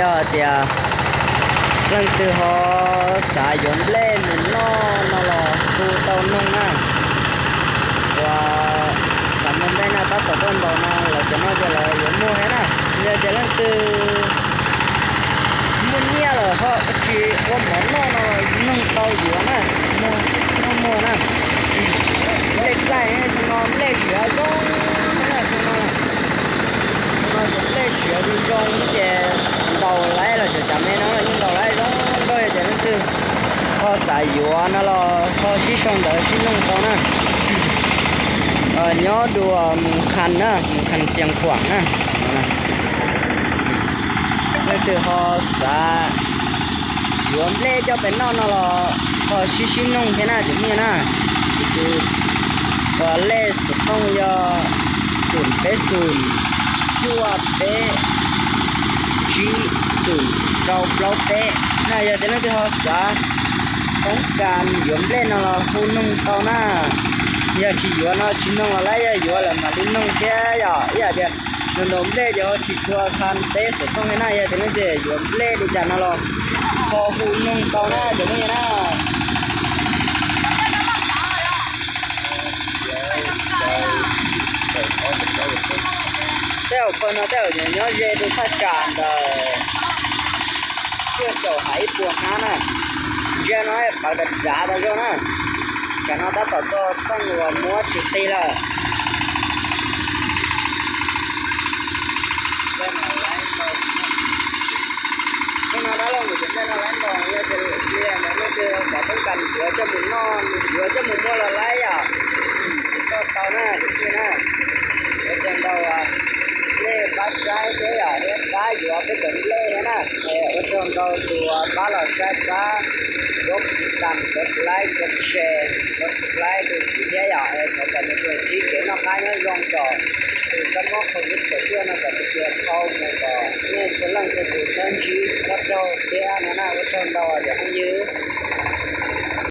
Yog tias leej twg ho xav yuav nplej mus noj no los hu tau noog na. Uas xav muaj nplej na tab tom tuaj ntaus no los cov no ces lawv yuav muaj thiab na. Yog tias leej twg muaj nyiaj lawm ho tsis ua mov noj no los noog tau yuav na, muaj muaj na. Nplej txaij xyoo no nplej siav zoo na, xyoo no, xyoo no ces nplej siav zoo zoo ces ntaus laib los cov cav me no los yeej ntaus laib zoo nkauj. Yog tias leej twg ho xav yuav no los ho sib sau ntawv sib noog tau na. Nyob dua Mus Khas na, Mus Khas Xias Khuam na. Leej twg ho xav yuav nplej coj pem noj no los ho sib sib noog thiab na cov me na. Tus lej xov tooj yog xoom peb xoom, cuaj peb, tsib xoom, rau plaub peb na. Yog tias leej twg ho xav toob kas yuav nplej no los hu noog tau na. Yog tsis yuav no tsis noog los laib, yog yuav lawm mam li noog thiab yom. Ib yam tias ntaus nplej ces ho tsis tshua xa peb xov tooj li na. Yog tias leej twg yuav nplej li cas no los ho hu noog tau na cov phooj ywg na. Tej zaum pawg no tej zaum nyob ze rau thaj tsam ntawm cuaj caum hais ib puas hnab na. Ntsia no pawv dav dav tau zoo na. Tsam no tab tom txog xeej uas muab tsis qi lawm. Tej no dab laug mus cov nplej no laib ntaus, yog tias leej twg xav toob kas yuav coj mus noj, yuav coj mus muag los laib yom. Tsis tau tau na cov phooj ywg na. Ua tsaug ntau nej pab saib thiab yom, thiab pab yuav peb cov nplej thiab na. Ua tsaug ntau tus pab los saib pab, pab tiv tam, pab like, pab share, pab subscribe rau kuv thiab yom. Thov kom nej tsuas ntsib kev noj qab nyob zoo, kom tus kab mob covid kaum cuaj no kom nws cia dhau mus, kom nej txhua leej txhua tus sawv ntsib, ua tsaug thiab no na. Ua tsaug ntau cov phooj ywg.